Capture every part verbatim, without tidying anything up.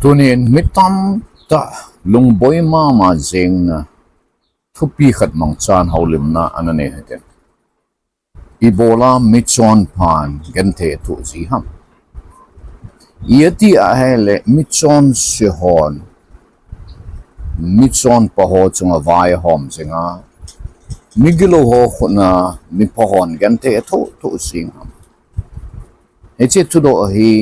Tunin mi tamtah lungboi mama jengna thupi khat mangchan houlimna ana nei hitin. Ibola michonphan genthei athoh ji ham? Iti ahile michonse hon michonpa ho chunga vai ahom jinga, migilou ho khutna mipha hon genthei athoh thoh jing ham? Hiche thudoh hi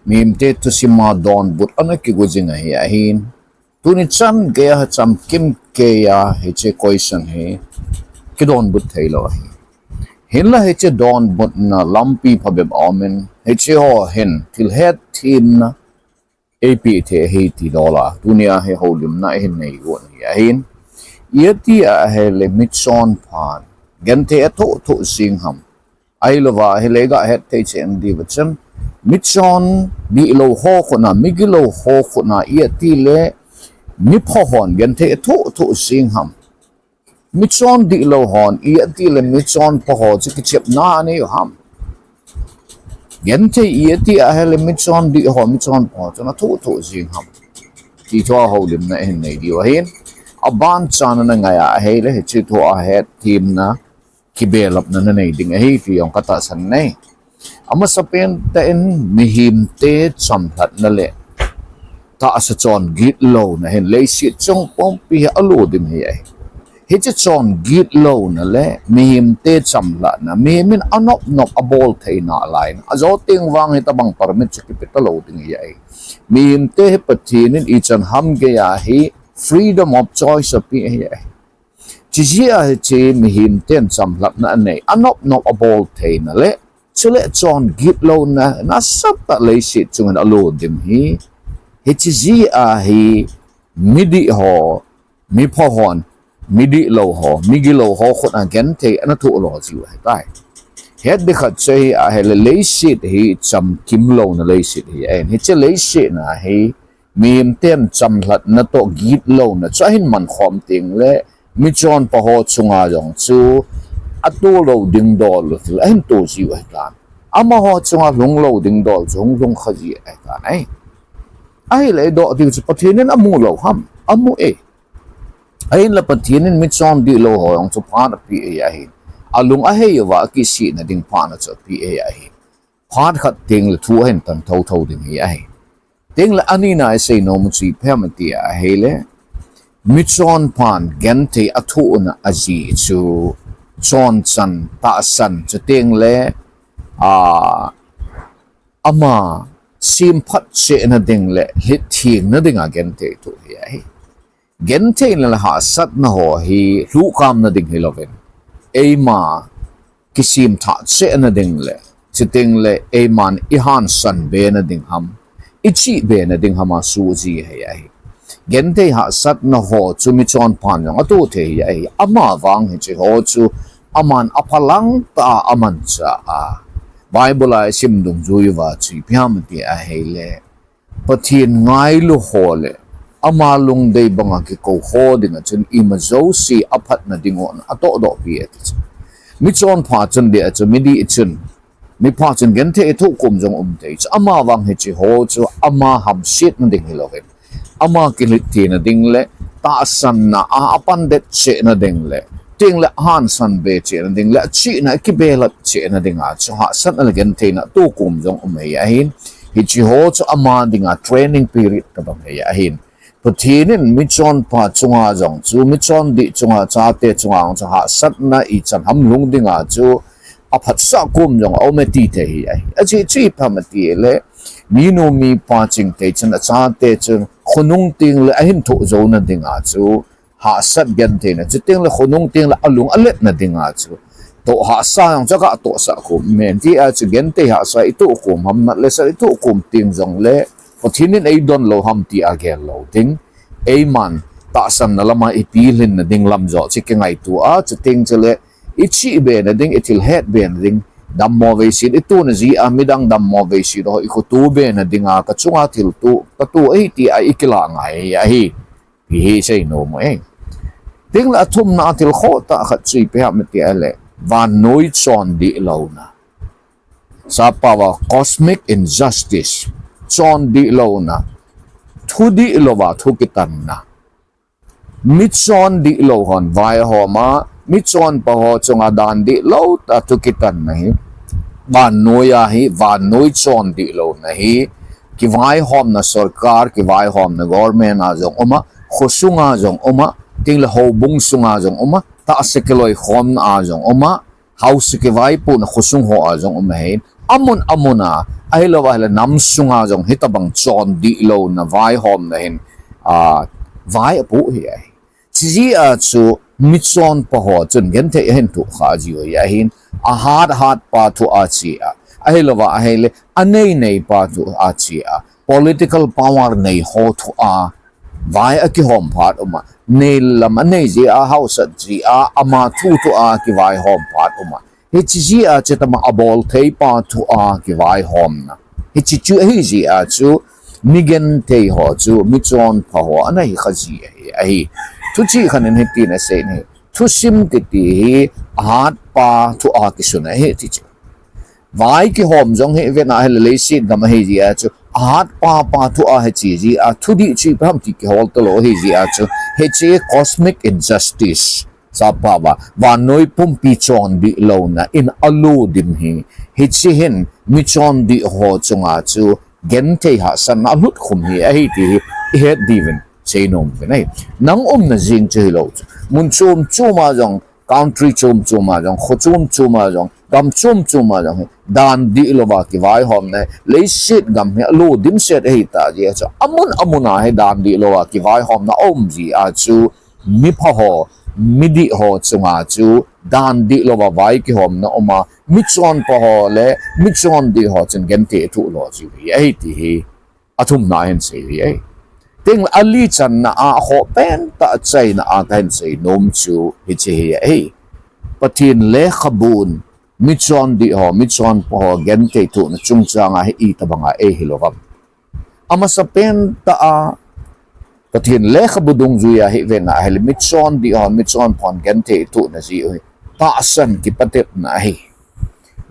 mihemte thusima donbut ana kigo jing ahi ahin. Tuni chan geiya chamkim geiya hiche question hi kidonbut theilou ahi. Hinla hiche donbutna lampi phabep aumin, hiche ho hin thil hetthemna eipeh thei ahi ti dola tunia hi houlimna ihin nei got hi ahin. Iti ahile michonphan genthei athoh thoh jing ham? Ahilouva ahile gahet thei cheh diuva chun, michon dihlou ho khutna, migilou ho khutna itile mipha hon genthei athoh thoh jing ham? Michon dihlou hon itile michonpha ho chu kichepna anei u ham? Genthei iti ahile michon dih ho, michonpha ho chun athoh thoh jing ham? Ti thua houlimna ihin nei diu ahin. Abanchan ana ngai ahile hiche thua hetthemna kibelapna nanei ding ahi ti jong katahsan e. Amasapen tah in mihemte chamlhatna le tahsa chon gitlouna hin leiset chung pumpi hi alo dim hi ahi. Hiche chon gitlouna le mihemte chamlhatna, mihem in anop nop abol theina laina ajo teng vang hitobang permit chu kipe talou ding hi ahi. Mihemte hi Pathen in ichan ham geiya hi freedom of choice apeh hi ahi. Chujeh a hiche mihemten chamlhatna anei, anop nop abol theina le chule chon gitlouna nasatah leiset chungin alo dim hi, hiche jeh a hi midih ho, mipha hon midihlou ho, migilou ho khutna genthei ana thoh lo jiu ahitai. Het ding khat chu hi ahile leiset hi chamkim louna leiset hi ahin. Hiche leiset na hi mihemten chamlhatna toh gitlouna chu ahin mankhom tengle michonpa ho chunga jong chu atoh lou ding dol thil ahin toh jiu ahitan. Amaho chunga lhung lou ding dol chu hung lhung kha ji ahitan ahi. Ahile idoh diu chu Pathen in amu lou ham? Amu e. Ahinla Pathen in michon dihlou ho jong chu phat apeh ahi ahin. Alung ahei uva akisihna ding phatna chu apeh ahi ahin. Phat khat tengle thu ahin tan thotho ding hi ahi. Tengle anina isei nom u chu ipi ham iti ahile, michonphan genthei athohna ajeh chu chonchan, tahsan, chutengle, a, ama semphat chehna ding le lhitthengna dinga genthei athoh hi ahi. Gentheina le hahsatna ho hi lhuhkamna ding hilouvin, eima kisemthah chehna ding le, chutengle eiman ihansan bena ding ham, ichihbena ding ham a soh ji hi ahi. Genthei hahsatna ho chu michonphan jong atoh thei hi ahi. Amavang hiche ho chu aman aphalang tah a amanchah a, Bible a isim dungjui uva chu ipi ham iti ahile, Pathen ngailu ho le ama lungdei banga kikou ho dinga chun ima jouse aphatna dingun atohdohpi ati chu. Michonpha chun dia chu midih chun, mipha chun genthei athoh kom jong um thei chu. Amavang hiche ho chu ama hamsetna ding hilouvin, ama kilhitthena ding le tahsanna a apandet chehna ding le, chutengle ahansan be chehna ding le, achihna akibelap chehna dinga chu hahsatna le gentheina atoh kom jong um hi ahin. Hiche ho chu ama dinga training period tobang hi ahin. Pathen in michonpha chunga jong chu, michon dih chunga, chate chunga jong chu hahsatna ichan ham lhung dinga chu aphatsah kom jong aume ti thei hi ahi. Ajeh chu ipi ham itile, minu mipa chingthei chun achate chu khonung tengle ahin thoh jouna dinga chu hahsat gentheina, chutengle khonung tengle alung aletna dinga chu toh hahsa jong chu aga tohsah kom in tia chu genthei hahsa itoh kom ham, nat le sat itoh kom teng jongle Pathen in eidon lou ham tia gel lou ding. Eiman tahsanna lama ipi lhinna ding lam joh chu kingaito a, chuteng chule ichihbena ding, ithil hetbena ding, dammo veiset itona jeh a midang dammo veiset ho ikhoto bena dinga kachunga thilto katoh ahi tia ikilah ngai ahi. Ti hi sei nom u e. Chutengle athumna a thil khohtah khat chu ipi ham iti ahile, vannoi chondih louna, sappao a cosmic injustice, chondih louna, thudih louva thu kitanna. Michondih lou hon vaihom a, michonpha ho chunga dan dihlou tah thu kitanna hi, vannoi a hi, vannoi chondih louna hi, kivaihomna sorkar, kivaihomna government a jong um a, khosunga jong um a, tengle houbung sunga jong um a, tahsa kiloikhomna a jong um a, house kivaipohna khosung ho a jong um ahin, amun amun a, ahilouva ahile nam sunga jong hitobang chondih louna vaihomna hin, a, vai apoh hi ahi. Chijeh a chu michonpha ho chun genthei ahin thoh kha jiu hi ahin, ahat hatpa thu a che a, ahilouva ahile anei neipa thu a che a, political power nei ho thu a vai akihom phat um a, nei lam anei jeh a, haosat jeh a, ama thu thu a kivaihom phat um a, hiche jeh a chu tama abol theipa thu a kivaihomna. Hiche chu ahijeh a chu migenthei ho chu michonpha ho ana hikha ji ahi, ahi. Thuchih khat in hitin asei in ahi. Thusim kiti hi ahatpa thu a kisun ahi ti chu. Vai kihom jong hi vena ahile leiset gam ahijeh a chu ahatpa pa thu a hiche jeh a thudih chu ipi ham ti kihol talou ahijeh a chu hiche cosmic injustice, chapa va, vannoi pumpi chondih louna in alo dim hi, hiche hin michondih ho chunga chu genthei hahsatna alhut khum hi ahi ti hi ihet diuvin seinom uvin ahi. Nang umna jeng chu hilou chu, mun chom chom a jong, country chom chom a jong, kho chom chom a jong, gam chom chom a jong hi dan dihlouva kivaihomna hi leiset gam hi alo dimset ahitah jeh a chu, amun amun a hi dan dihlouva kivaihomna aum jeh a chu, mipha ho, midih ho chunga chu dan dihlouva vai kihomna um a, michonpha ho le michondih ho chun genthei athoh lo jiu hi ahi ti hi athumna a hin sei hi ahi. Tengle ali channa a akhoh pentah achaina a kahin seinom chu hiche hi ahi. Pathen lekhabun michondih ho, michonpha ho genthei thohna chungchanga hi itobanga eihil uvam? Amasa pentah a Pathen lekhabu dungjuia hi vena ahile michondih hon, michonpha hon genthei thohna jeh u hi tahsan kipatepna ahi.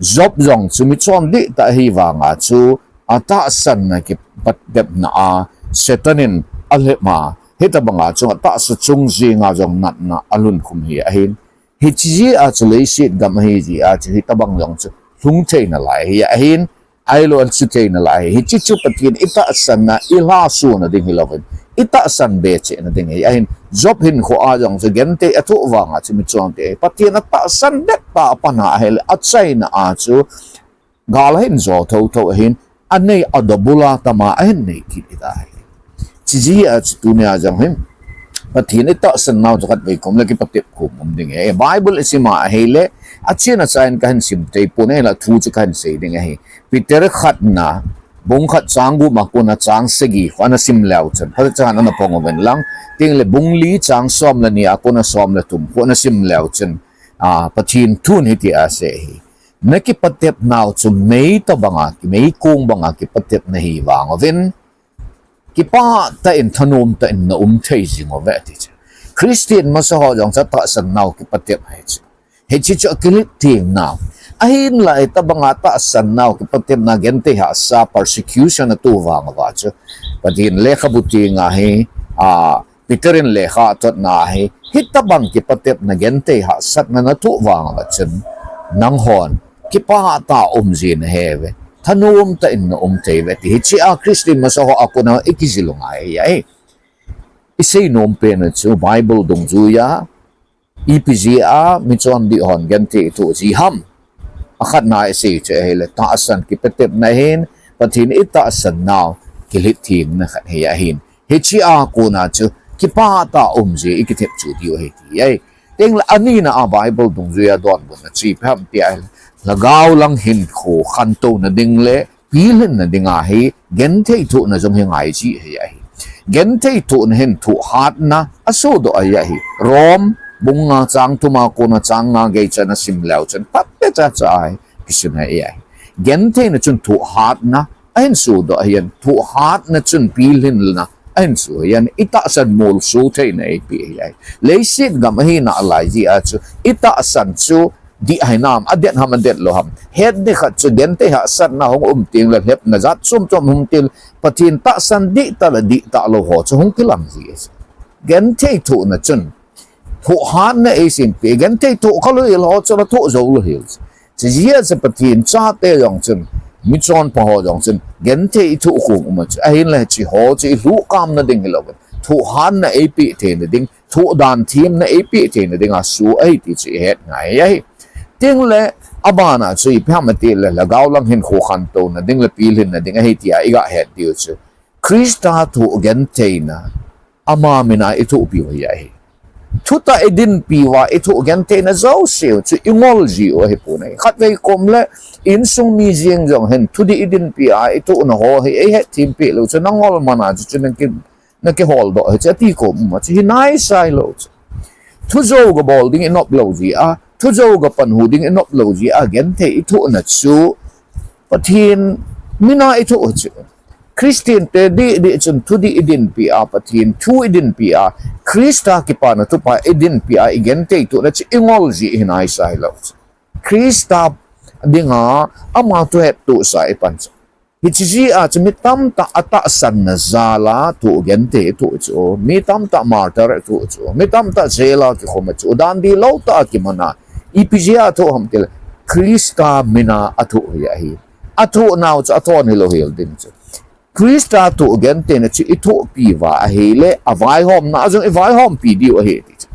Job jong chu michondihtah ahi vanga chu atahsanna kipatepna a Satan in alhep a, hitobanga chu atahsa chung jenga jong natna alhunkhum hi ahin. Hiche jeh a chu leiset gam ahi jeh a chu hitobang jong chu lhung theina lai hi ahin, ahilou chu theina lai hi. Hiche chu Pathen itahsanna ilhasona ding hilouvin, itahsan bechehna ding hi ahin. Job hinkhoa jong chu genthei athoh vanga chu michondihtah ahi. Pathen atahsan dettah a apan ahile achaina a chu gal ahin jo thotho ahin, anei adobula tama ahin nei kit hita ahi. Hiche jeh a chu tunia jong hin Pathen itahsan nau chu khatvei kom le kipatep khum um ding ahi. Bible isima ahile, achen achain kahin sim thei pon ahile thu chu kahin sei ding ahi. Peter khatna, bung khat chang gup a kona chang sagi khu ana sim leu chun, phatecha ana phong uvin lang, tengle bung li chang som le ni a kona som le thum khu ana sim leu chun, a, Pathen thun hitia asei hi. Nakipatep nau chu mei tobanga, meikong banga kipatep nahi vang uvin, kipahtah in, thanomtah in naum thei jing uve ati chu. Christian masa ho jong chu atahsan nau kipatep ahi chu. Hiche chu akilet theng nau. Ahinlah hitobanga tahsan nau kipatepna genthei hahsa persecution ato vang uva chu, Pathen lekhabu tenga hi, a, Peter in lekha atotna hi, hitobang kipatepna genthei hahsatna nathoh vang uva chun, nanghon kipahtah a um ji nahiuve, thanomtah in naum thei uve ti hiche a Christian masa ho a kona ikijil u ngai ahi. Iseinom pen u chu Bible dungjuia ipi jeh a michondih hon genthei thoh ji ham? Akhatna isei chu ahile tahsan kipatepna ahin, Pathen itahsan nau kilet thengna khat hi ahin. Hiche a kona chu kipahtah a um ji ikithep chu diu ahi ti ahi. Tengle anina a Bible dungjuia donbutna chu ipi ham ti ahile, lhagao lang hinkho khantouna ding le pilhinna dinga hi genthei thohna jong hi ngai ji ahi ahi. Genthei thohna hin thohhatna asodoh ahi ahi. Rome bung nga chang thum a kona chang nga gei chu ana sim leu chun phatecha cha ahi, kisun ahi ahi. Gentheina chun thohhatna ahin sodoh ahin, thohhatna chun pilhinna ahin so ahin, itahsan molso theina eipeh ahi ahi. Leiset gam ahina lai jeh a chu itahsan chu dih ahi nam, adet ham adet lou ham. Het ding khat chu genthei hahsatna hung um teng le lhepna jat chom chom hung til, Pathen tahsan dihtah le dihtah lou ho chu hung kilang ji. Genthei thohna chun thohhatna eisempeh, genthei thoh kha lou hel ho chu la thoh jou lou hel. Chujeh a chu Pathen chate jong chun, michonpha ho jong chun genthei ithoh khom um a chu, ahinla hiche ho chu ilhuh kamna ding hilou, thohhatna eipeh theina ding, thohdan themna eipeh theina dinga soh ahi ti chu ihet ngai ahi. Tengle, abana chu ipi ham itile, lhagao lang hinkho khantouna ding le pilhinna ding ahi tia iga het diu chu, Christa thoh gentheina ama mina ithohpiu hi ahi. Thutah idinpiuva ithoh gentheina jouseu chu ingol jiu ahipon ahi. Khatvei komle, insung mi jeng jong hin thudih idinpia ithohna ho hi eihet thempeh lou chu nangol mana chu chu naki, nakiholdoh hi chu ati kom uma chu hi naisai lou chu. Thujou gabol ding inop lou jeh a, thujou gapanhu ding inop lou jeh a genthei ithohna chu Pathen mina ithoh chu. Christian te dihdih chun thudih idinpia, Pathen thu idinpia, Christa kipana thupha idinpia, igenthei thohna chu ingol ji hi naisai lou chu. Christa dinga ama thuhettohsa ipan chu. Hiche jeh a chu mi tamtah atahsanna jal a thoh genthei thoh chu, mi tamtah martyr thoh chu, mi tamtah jail a kikhum chu, dan dihlou tah a kimana, ipi jeh a thoh ham tile, Christa mina athoh hi ahi. Athoh nau chu athon hilou hel ding chu. Christa thoh gentheina chu ithohpiuva ahile, avaihomna a jong ivaihompi diu ahi ti chu.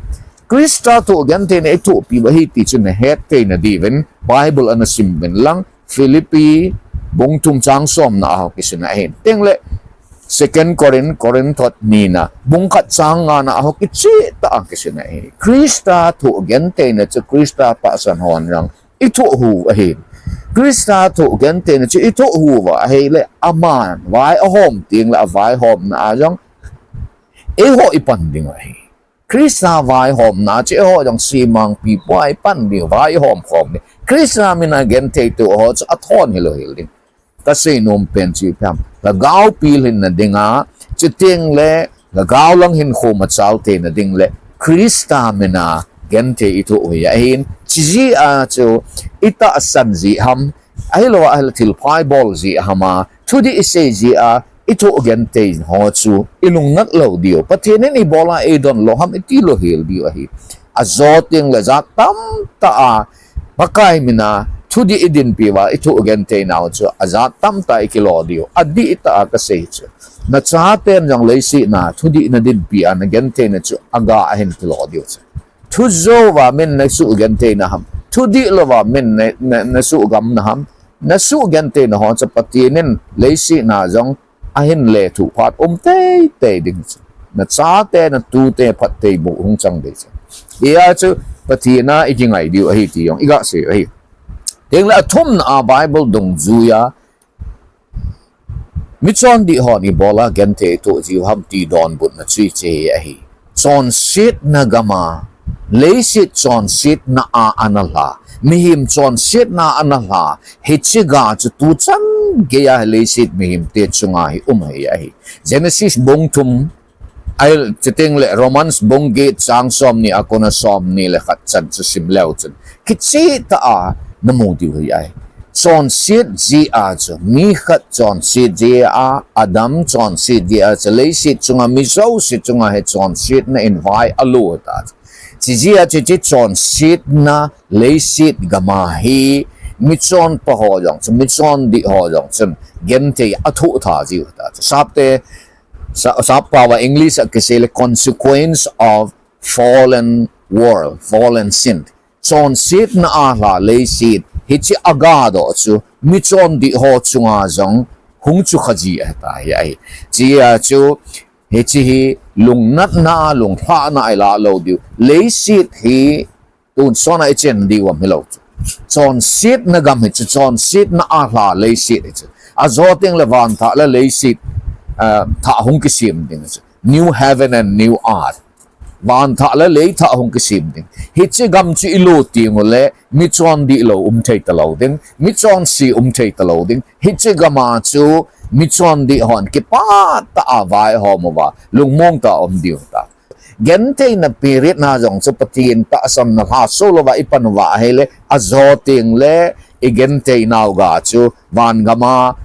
Christa thoh gentheina ithohpiuva ahi ti chu nahet theina diuvin Bible ana simuvin lang, Philippi bung thum chang somna a ho kisuna ahi. Tengle Second Corinth, Corinth thot nina, bung khat chang ngana a ho kichehtah a kisuna ahi. Christa thoh gentheina chu Christa tahsan hon jong ithoh u ahi. Christa thoh gentheina chu ithoh uva ahile, aman vai ahom tengle avaihomna a jong eiho ipan ding ahi. Christa vaihomna chu eiho jong semangpi pua ipan ding, vai ihom khom ding. Christa mina genthei thoh ho chu athon hilou hel ding. Kaseinom pen chu ipi ham, lhagao pilhinna dinga, chutengle lhagao lang hinkho machal theina ding le Christa mina genthei ithoh hi ahin, chujeh a chu itahsan jeh ham, ahilou ahile thilpha ibol jeh ham a, thudih isei jeh a ithoh genthei ho chu ilungnat lou diu. Pathen in ibola eidon lou ham iti lou hel diu ahi. Ajo tengle jat tamtah a Pakai mina thudih idinpiuva ithoh gentheinau chu ajat tamtah ikilo diu. Adihtah a kasei chu, nachaten jong leiset a thudih nadinpi a nagentheina chu aga ahin kilo diu chu. Thujouva min nasuh gentheina ham, thudih louva min na, na, nasuh gamna ham, nasuh gentheina ho chu Pathen in leiset a jong ahin lethuh phat um teitei ding chu. Nachate natute phattheiboh hung chang ding chu. Hia chu Pathen a ikingai diu ahi ti jong igasei u ahi. Tengle athumna a Bible dungjuia michondih hon ibola genthei thoh jiu ham ti donbutna chu hiche hi ahi. Chonsetna gam a, leiset chonsetna a ana lha, mihem chonsetna ana lha, hiche ga chu tuchan geiya leiset mihemte chunga hi um ahi ahi. Genesis bung thum, ahile chutengle Romans bung get chang somni a kona somni le khat chan chu sim leu chun, kichehtah a namu diu hi ahi. Chonset jeh a chu, mi khat chonset jeh a, Adam chonset jeh a chu, leiset chunga mi jouse chunga hi chonsetna in vai alo ta chu. Chujeh a chu hiche chonsetna leiset gam a hi, michonpha ho jong chu, michondih ho jong chun genthei athoh tha jiu ta chu. Sapte, sa, sappao a English a kisei le consequence of fallen world, fallen sin. Chonsetna a lha leiset, hiche agadoh chu michondih ho chunga jong hung chukha ji ahita hi ahi. Chujeh a chu hiche hi lungnatna, lunglhahna ilah lou diu. Leiset hi tonsot a ichen diu ham hilou chu. Chonsetna gam hi chu, chonsetna a lha leiset hi chu. Ajo tengle vanthah le leiset, eh, thah hung kisem ding chu. New heaven and new earth. Vanthah le leithah hung kisem ding. Hiche gam chu ilo tengule, michondih lou um thei talou ding, michonse um thei talou ding. Hiche gam a chu michondih hon kipah tah a vaihom uva, lungmong tah a um diu ta. Gentheina period na jong chu Pathen tahsanna lhaso louva i pan uva ahile, ajo teng le i genthei nau ga chu van gam a,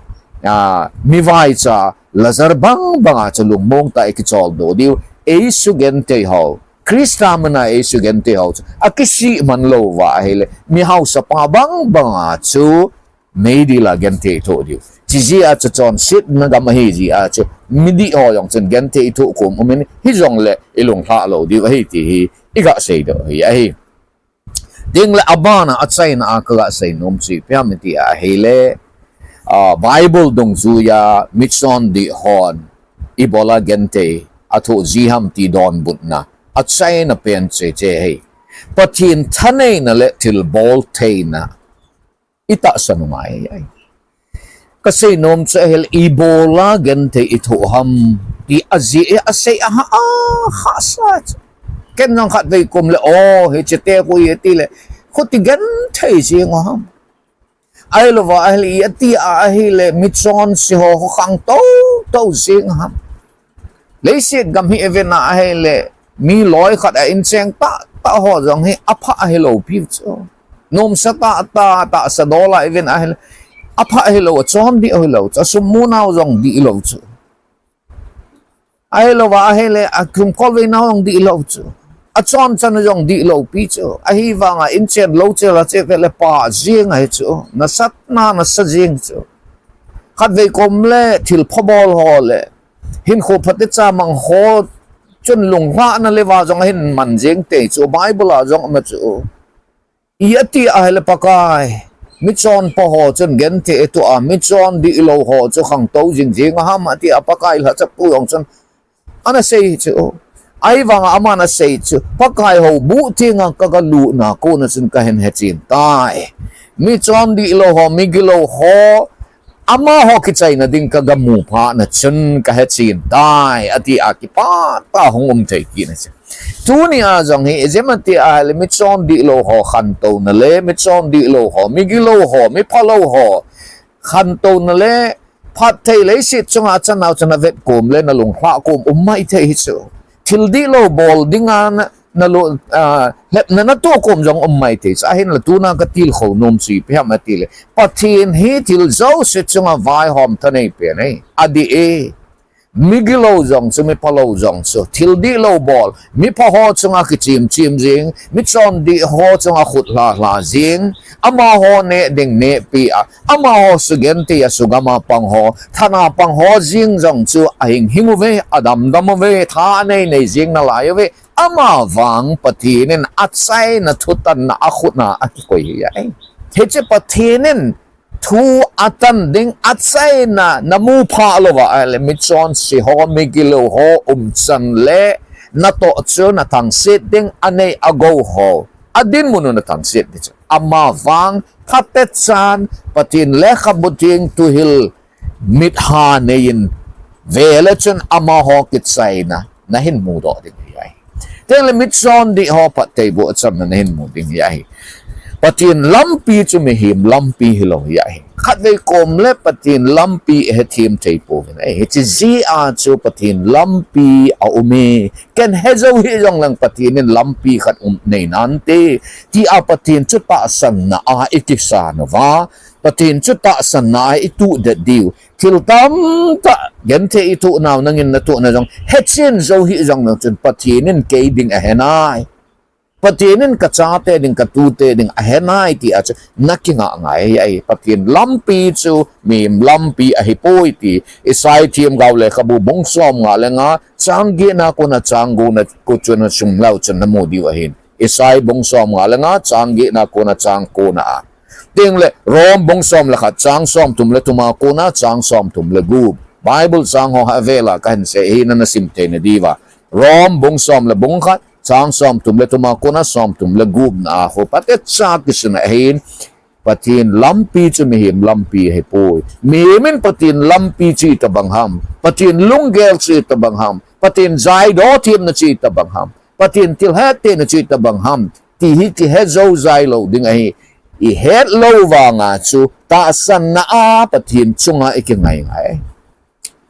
a, mivaicha Lazar bang bang a chu lungmong tah a i kicholdo diu. Ei sugenthei ho, Christa min a ei sugenthei ho chu akisih man louva ahile, mi haosa pa bang bang a chu meidil a genthei thoh diu. Chijeh a chu chonsetna gam ahi jeh a chu midih ho jong chun genthei thoh kom um in, hijongle i lunglhah lou diu ahi ti hi i ga seidoh hi ahi. Tengle aban a, achaina a ka ga sei nom chu ipi ham iti ahile, a, Bible dungjui a michondih hon ibola genthei athoh ji ham ti donbutna achaina pen chu hiche ahi. Pathen thaneina le thilbol theina i tahsan u ngai ahi. Ka sei nom chu ahile, ibola genthei i thoh ham ti ajeh a sei a ha, a hahsa chu. Ken jong khatvei kom le, o, hiche te khu iti le, khuti genthei jing u ham. Ahilouva ahile, i ati a ahile, michonse ho khu khangtou tou jing ham. Leiset gam hi i vet na ahile, mi loi khat a incheng tah tah ho jong hi apha ahilou pi chu. Nomsa tah tah, tahsa dol a i vet na ahile, apha ahilou, achondih ahilou chu, asum mu nau jong dihlou chu. Ahilouva ahile, akum kholvei nau jong dihlou chu. Achon chan jong dihlou pi chu. Ahivang a inchen lou chel a che vet le pha jing ahi chu. Nasatna nasa jing chu. Khatvei kom le thilpha bol ho le hinkho phatecha mang ho chun lunglhahna le va jong ahin man jing te chu. Bible a jong ama chu. I ati ahile Pakai, michonpha ho chun genthei i thoh a, michondihlou ho chu khangtou jing jing a ham ati a Pakai lhachapu jong chun ana sei chu. Ahivang a aman asei chu, Pakai houbuh teng a ka ga lut na kon a chun ka hin hechen tai. Michondihlou ho, migilou ho, amaho kichaina ding ka ga mu phat na chun ka hechen tai, ati a kipah tah a hung um thei kit na chu. Tuni a jong hi, ijemtia ahile michondihlou ho khantouna le, michondihlou ho, migilou ho, miphalou ho khantouna le, phatthei leiset chunga achan nau chun avet kom le na lunglhah kom um maithei hi chu. Thil dihlou bol dinga na, na lo, a, lhepna na toh kom jong um maithei chu. Ahinla tuna ka tilkhou nom chu ipi ham ati le, Pathen hi thil jouse chunga vaihom thanei pen ahi. Adih e. Migilou jong chu, miphalou jong chu, thil dihlou bol, mipha ho chunga kichim chim jing, michondih ho chunga khut lha lha jing, amaho neh ding nehpi a, amaho sugenthei a sugam a pang ho, than a pang ho jing jong chu ahing hing uve, adam dam uve, tha anei nei jing nalai uve, amavang Pathen in achaina thutanna akhut na akikoi hi ahi. Hiche Pathen in thu atan ding achaina na mu phat louva ahile michonse ho, migilou ho umchan le natoh chu na thangset ding, anei agou ho adinmun u na thangset ding chu. Amavang phatechan Pathen lekhabu theng thuhil mitha neiyin vele chun amaho kichaina na hin mudoh ding hi ahi. Tengle michondih ho phattheiboh achamna na hin mu ding hi ahi. Pathen lampi chu mihem lampi hilou hi ahi. Khatvei kom le Pathen lampi ihethem thei pouvin ahi. Hiche jeh a chu Pathen lampi aume. Ken hejou hih jongleng Pathen in lampi khat um nei nante, tia Pathen chu tahsanna a ikisan uva, Pathen chu tahsanna a ituhdet diu. Thil tamtah genthei ithoh nau nangin nathoh na jong hechen jou hih jongleng chun Pathen in kei ding ahenai. Pathen in kachate ding, katute ding ahenai tia chu nakingah ngai ahi. Pathen lampi chu mihem lampi ahipoi ti Isai themgao lekhabu bung somnga le nga chang getna kona chang guna, ko chun sumlou chun namu diu ahin. Isai bung somnga le nga chang getna kona chang kona a. Tengle Rom bung som le khat chang somthum le thum a kona chang somthum le gup. Bible chang ho avela kahin sei hi nana sim theina diuva. Rom bung som le bung khat chang somthum le thum a kona somthum le gupna a khu phatecha kisun ahin. Pathen lampi chu mihem lampi ahipoi. Mihem in Pathen lampi chu itobang ham, Pathen lunggel chu itobang ham, Pathen jaidoh themna chu itobang ham, Pathen thilhetthemna chu itobang ham ti hi kihejou jailou ding ahi. Ihet lou vanga chu tahsanna a Pathen chunga ikingai ngai.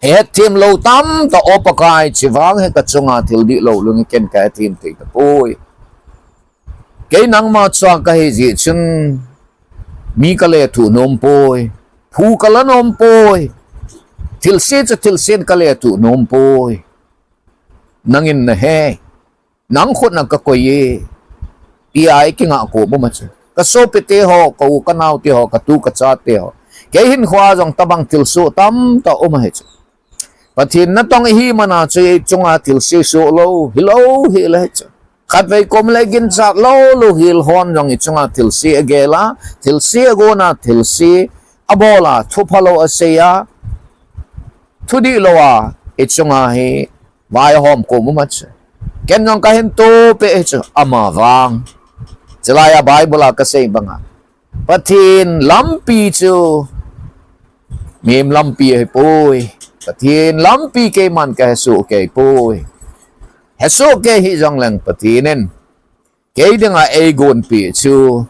Hethem lou tamtah o Pakai, chuvang hi kachunga thil dihlou lung hi ken kahethem thei tapoi. Kei nangma cha kahi jeh chun mi kalethuh nom poi. Phu kala nom poi. Thilse chu thilsen kalethuh nom poi. Nangin nahe. Nang khut na kakoi e. Tia i kingah ko buma chu. Kasopite ho, ka u kanao te ho, katu kacha te ho. Kei hinkhoa jong tabang thilsoh tamtah um ahi chu. Pathen natong ihi mana chu ichunga thilse soh lou, hilou hel ahi chu. Khatvei kom le ginchat lou lou hel hon jong ichunga thilse agel a, thilse agon a, thilse abol a, thuphalou asei a, thudihlou a, ichunga hi vaihom ko buma chu. Ken jong kahin tohpeh ahi chu, ama vang. Chulai a Bible a kasei banga. Pathen lampi chu mihem lampi ahipoi. Pathen lampi keiman kahesoh kei poi. Hesoh kei hih jongleng Pathen in kei dinga eigonpeh chu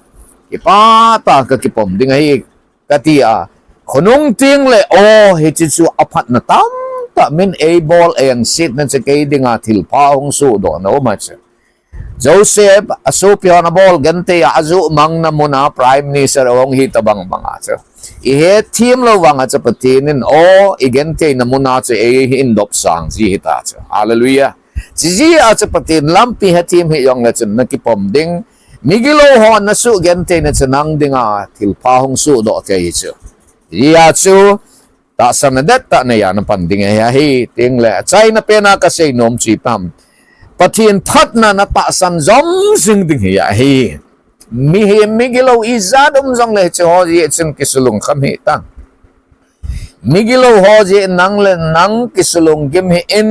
kipah tah a kakipom ding ahi kati a. Khonung teng le o hiche chu aphatna tamtah min eibol engsetna chu kei dinga thilpha hung sohdohna um ahi chu. Joseph, asopi hon abol genthei a, ajoh mangna muna Prime Minister ahung hi tabang banga chu. Ihethem lou vanga chu Pathen in o, igentheina muna chu eihin dopsang ji hita chu. Hallelujah. Chujeh a chu Pathen lampi hethem hih jongle chun nakipom ding. Migilou hon nasuh gentheina chu nang dinga thilpha hung sohdoh thei chu. Hijeh a chu tahsanna dettah neiya napan ding ahi, ahi. Tengle achaina pena kasei nom chu ipi ham. Pathen phatna natahsan jom jing ding hi ahi. Mihem migilou ijat um jongle hiche ho jeh chun kisulung kham hih tan. Migilou ho jeh nang le nang kisulung gim hih in.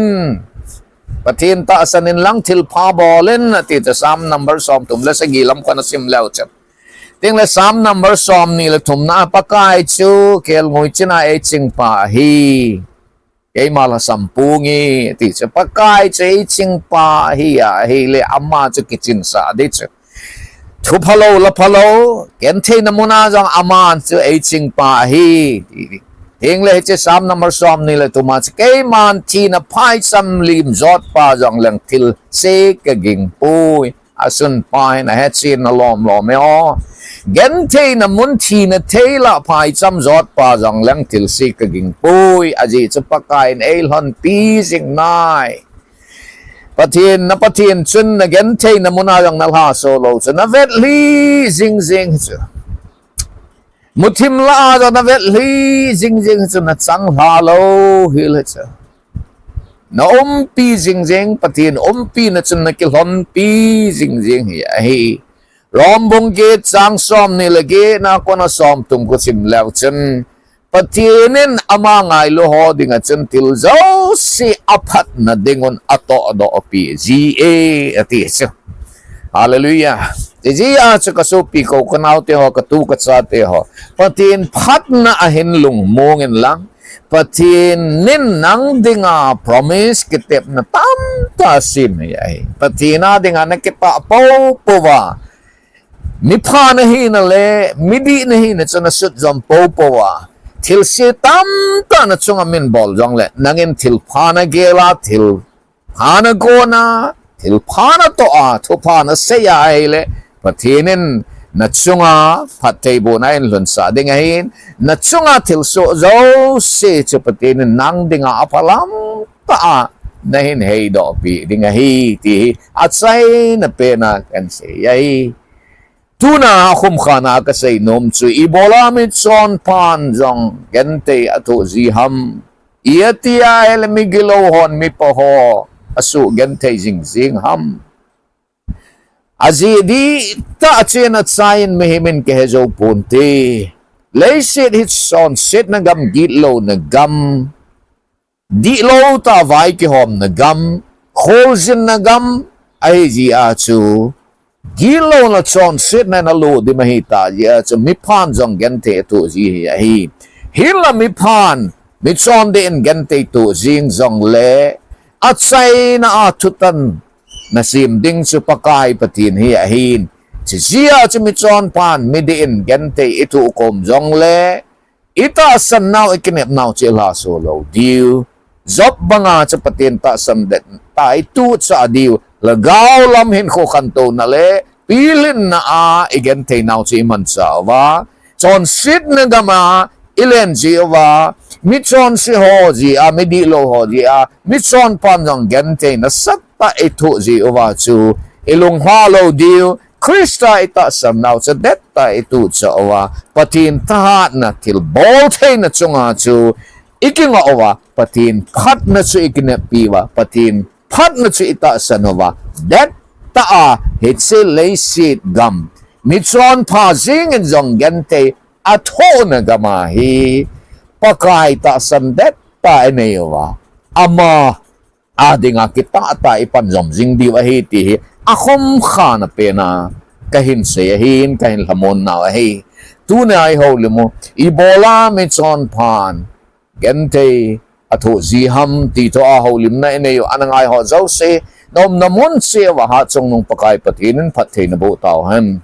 Pathen tahsan inlang thilpha bol in ati chu Psalm number somthum le sagi lam khun asim leu chun. Tengle Psalm number somni le thumna a Pakai chu kelngoi china eichingpa ahi. Keima lhasam pung e, ati chu Pakai chu eichingpa ahi a, ahile ama chu kichinsah ding chu. Thuphalou, laphalou, gentheina muna jong ama chu eichingpa ahi. Tengle hiche Psalm number somni le thuma chu keiman thina phaicham lim jotpa jongleng thilse kaging poi. Asunpa hin ahechen alom lom e o. Gentheina mun thina thei lah phaicham jotpa jongleng thilse kaging poi. Ajeh chu Pakai in eilhonpi jing nai. Pathen, na Pathen chun nagentheina muna jong nalhaso lou chu navetlhi jing jing chu. Muthim lah a jong navetlhi jing jing chu nachanglha lou hel hi chu. Naumpi jing jing, Pathen umpina chun nakilhonpi jing jing hi ahi. Rom bung get chang somni le get na kona somthum khu sim leu chun, Pathen in ama ngailu ho dinga chun thil jouse aphatna dingun atohdoh pi ji e, ati chu. Hallelujah. Hijeh a chu kasopi ho, kanaote ho, katu kachate ho, Pathen phatna a hin lungmong inlang, Pathen in nang dinga promise kitepna tamtah asem hi ahi. Pathen a dinga nakipah poupou va, mipha nahina le midih nahina chu nasut jom poupou va, thilse tamtah nachunga min bol jongle nangin thilpha nagel a, thil pha nagon a, thilpha natoh a, thupha nasei a ahile, Pathen in nachunga phattheibohna ahin lhunsah ding ahin, nachunga thilsoh jouse chu Pathen in nang dinga aphalam tah a nahin heidoh pi ding ahi, ti hi achaina pena kahin sei ahi. Tuna akhumkhana kasei nom chu, ibola michonphan jong genthei athoh ji ham? Ijat ahile migilou hon mipa ho asuh genthei jing jing ham? Ajeh dihtah a chen achaiyin mihem in kihe jou ponte. Leiset hi chonsetna gam, gitlouna gam, dihlou tah vai kihomna gam, kholjinna gam ahi jeh a chu, gitlouna chonsetna in alo dim ahitah jeh a chu, miphan jong genthei athoh ji hi ahi. Hinla miphan, michondih in genthei thoh jing jongle, achaina a thutan nasem ding chu Pakai Pathen hi ahin. Hijeh a chu michonphan, midih in genthei ithoh khom jongle, itahsan nau, ikinep nau chu ilhaso lou diu Job banga chu Pathen tahsan dettah ituh chah diu, lhagao lam hinkho khantouna le pilhinna a igenthei nau chu imanchah uva, chonsetna gama ilen jeh uva, michonse ho jeh a, midihlou ho jeh a, michonphan jong genthei nasatah ithoh jeh uva chu, ilungha lou diu, Christa itahsan nau chu dettah ituh chah uva, Pathen thahatna thilbol theina chunga chu ikingoh uva, Pathen phatna chu ikineppi uva, Pathen phatna chu itahsan uva, dettah a hiche leiset gam, michonpha jengin jong genthei athohna gama hi Pakai tahsan dettah inei uva, ama adinga kitahtah ipan jom jing diu ahi ti hi akhomkhana pena kahin sei ahin, kahin lhamon nau ahi. Tunia ihoulimu, ibola michonphan genthei athoh ji ham ti toh a houlimna inei u ana ngaiho jouse, naumna mun cheh uva hatchungnung Pakai Pathen in phattheina boh tauhen.